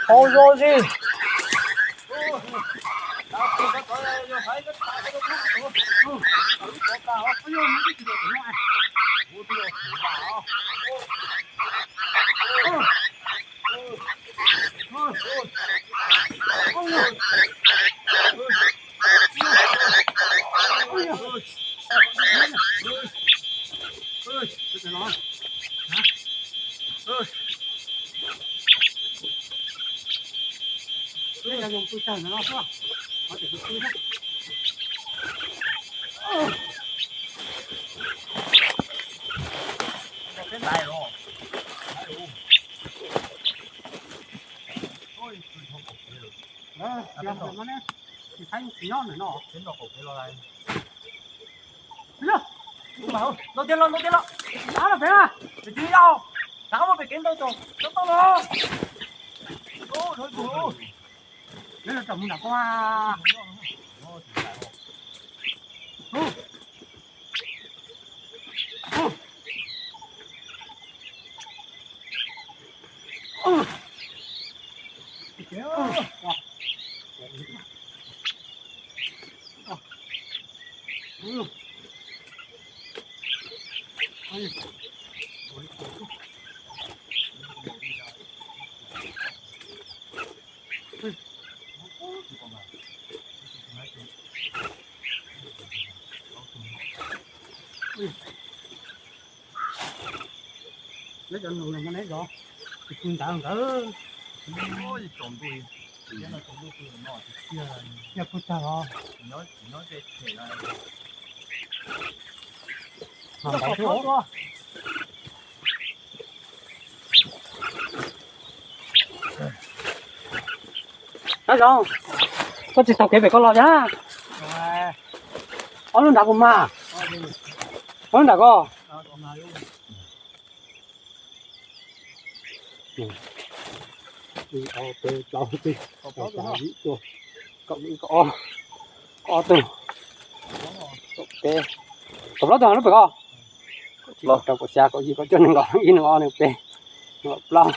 Hauv zog zig. Ntau tiag los, ntau tiag los. Tab mus pem kev ntau tos, tau tau los. Neb los tsom mus nram ko. Neb cov nus no neb zov, tus pw ntawd nkawd. Yog pw tag los. Nab Zoo, koj tsis taug kev pem koj los thiab. Ob lub nrad kuv mas. Ob lub nrad koj. Ib, ob, peb, plaub, tsib, rau, xya, yim, cuaj, kaum ib, kaum ob, kaum ob tug, kaum peb, kaum plaub tug lub pem koj. Kaum tsib, kaum rau, kaum xya, kaum yim, kaum cuaj, nees nkaum ib, nees ob, nees peb, nees plaub,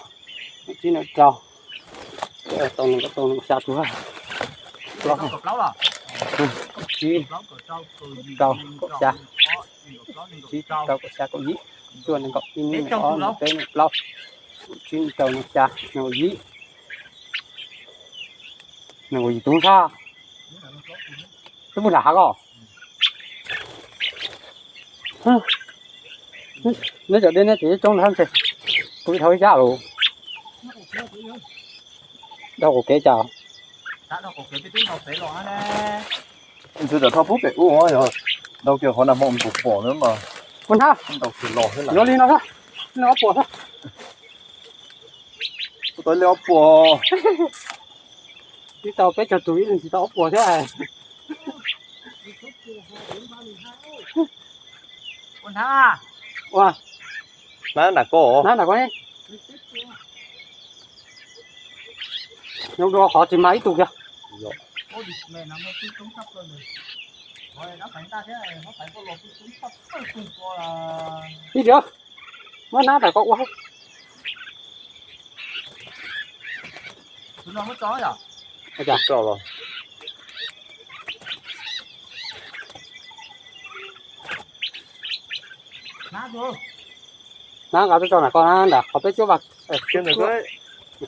nees tsib, nees rau, tau nees nkaum, tau nees nkaum xya tug, plaub, tsib, rau, kaum xya, tsib, rau, kaum xya, kaum yim, cuaj, nees nkaum ib, nees ob, nees peb, nees plaub, nees tsib, nees rau, nees xya, nees nkaum yim, nees nkaum yim tug sab. Twb mus nram hav koj. Neb cov dej neb tseem coob ntag ntshe. Kuv ib dhau ib yam lus. Dhau qaum kev cas? Ntxhw tam thoj pub pem ub yog ntau kiag qhov nag hmo mus pom pom na mas. Ua hnab, ntau kiag los xwb. Yuav li no xwb, li ob puas xwb. Tau li ob puas. Twb tau peb caug tus ib leeg tsis tau ob puas thiab. Ua hnab, hnab nram ko, hnab nram ko. Nyob dua qhov tsis mag ib tug kiag. Ib tias muab hnab nram ko ua. Hnab nqa tuaj tso nram ko na, nram qhov peb cuab vas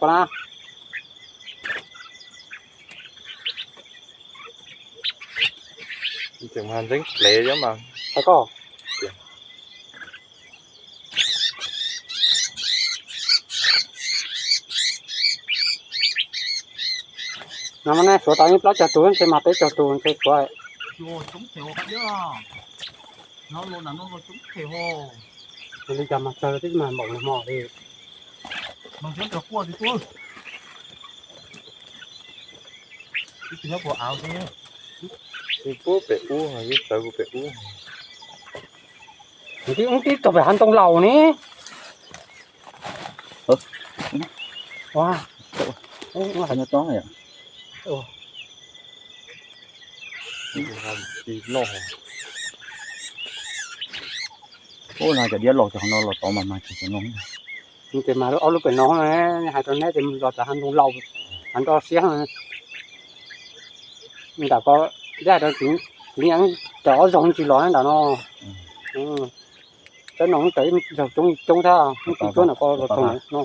ko na. Tseem mas ntxeeb plev thiab mas. Hais koj. No mas nej suav tau ib plaub caug tus ntshe mas peb caug tus ntshe suav. Li cas mas tsawg twb mas npaum no hmo li. Twb pem ub, yeej tawv kuv pem ub. Twb ub tib tug pem hav ntoo laus ne. Ub, no cov diab los cov no los tod mas mas tsis tau no. Ces mas ob lub pem no, hais rau neb ces los txog hav ntoo laus, hav nroj siab. Nram ko, hais rau txiv, txiv yeej raws ob zaug tsis los nram no. Txawm no txawm ib zaug coob coob thiab, ib tug cuab nram ko los txog no.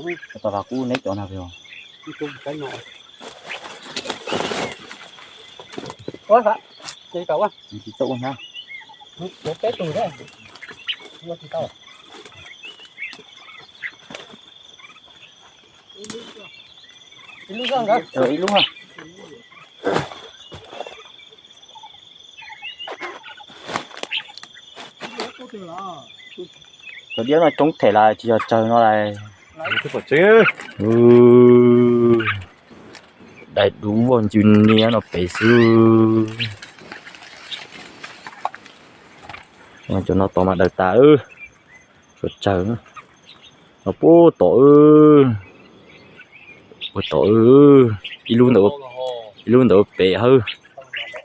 Tsis tau ua hnab, peb tug thiab, ua tsis tau. Ib lub, ib lub. Cov diab no coob them lawm tsis yog tsawg no lawm. Daim duv voj ncws niab no pem xwb. Cov no tod mas daws tas, tsawg tsawg. No puag tom, puag tom, ib lub ntawd, ib lub ntawd pem hawb.